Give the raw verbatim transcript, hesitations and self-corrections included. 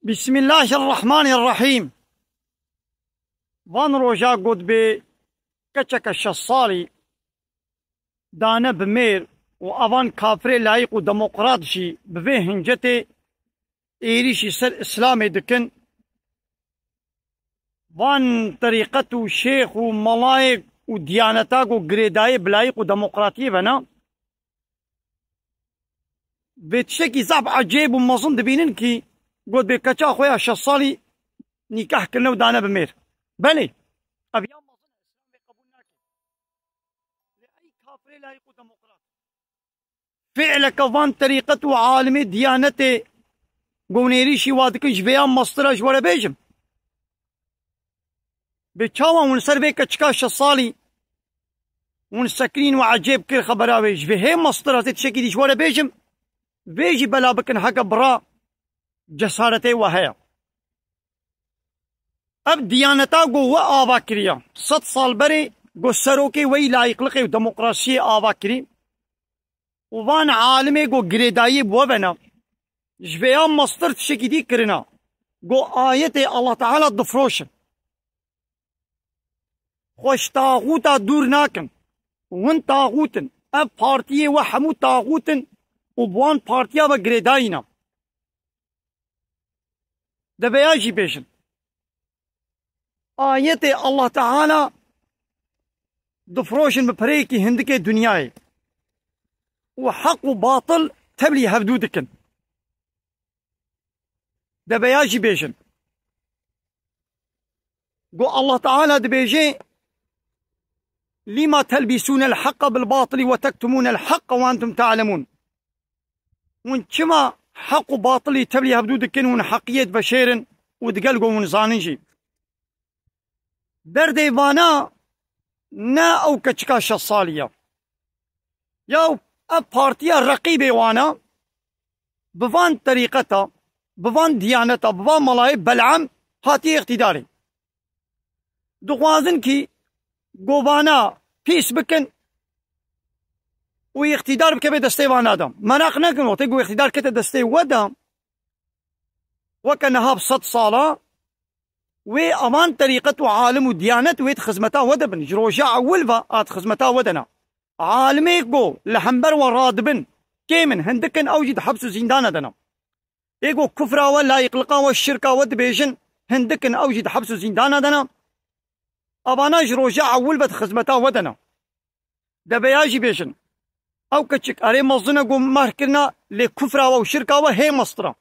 Bismillahirrahmanirrahîm. Van roja got bê keçeke şeş salî dane bi mêr û evan kafirê layîq û demokrat jî bi vê hincetê êrîşî ser Îslamê dikin. Van terîqet û şêx û melayê û diyaneta ku girêdayê bi layîq û demokratiyê ve ne. Vê tiştekî zaf ecêb û mezin dibînin kî got bê keça xwe ya şeş salî nîkah kirine û dane bi mêr. Belê, ev ya mezin e, Îslamê qebûl nake. Lê ey kafirê layîq û demokrat. Fiileke van terîqet û alimê diyanetê gonêrîşî wa dikin ji vê ya mastira ji we re bêjim. Bê çawa hûn ser vê keçika şeş salî hûn sekinîn we ecêb kir xebera wê ji vê hê mastira zê tiştekî dî ji we re bêjim. Vê jî bela bikin heke bira cesaretê we heye. Ev diyaneta ku we ava kiriya, sed sal berê ku serokê weyî layîqliqê û demokrasiyê ava kirî û van alimê ku girêdayî bi we ve ne, ji vê ya mastir tiştekî dî kirina, ku ayetê Allah Teala difroşin. Xwe ji taxûta dûr nakin. Hûn taxût in. Ev partiyê we hemû taxût in û bi wan partiya ve girêdayî ne. Deveya jî bêjin. Ayetê Allah Teala difroşin bi pireyekî hindikê dinyayê û heq û batil tevlî hevdû dikin. Deveya jî bêjin. Go Allah Teala dibêje, "Lima telbisûne el-heqqa bil-batili ve tektumûne el-heqqa ve entum ta'lemûn." Hûn çima heq û batilî tevlî hevdû dikin, hûn heqiyê diveşêrin û digel ku hûn zanin jî. Derdê vana ne ew keçika şeş salî ye. Ya ev partiya reqîbê wana bi van terîqeta, bi van diyaneta, bi van melayê Bel'am hatiye îqtîdarê. Dixwazin kî govana pîs bikin û îqtîdar bikeve destê vana de. Meraq nekin, wextê ku îqtîdar kete destê we de, weke niha bi sed sala, wê avan terîqet û alim û diyanet wê di xizmeta we de bin. Ji roja ewil ve a di xizmeta we de ne. Alimê ku li hember we radibin, kêm in, hindik in, ew jî di heps û zîndana de ne. Ê ku kufra we, layîqliqa we, şirka we dibêjin, hindik in, ew jî di heps û zîndana de ne. Avana ji roja ewil ve di xizmeta we de ne. Deveya jî bêjin. Ew keçik erê mezin e ku mehr kirina, lê kufra we û şirka we hê mestir e.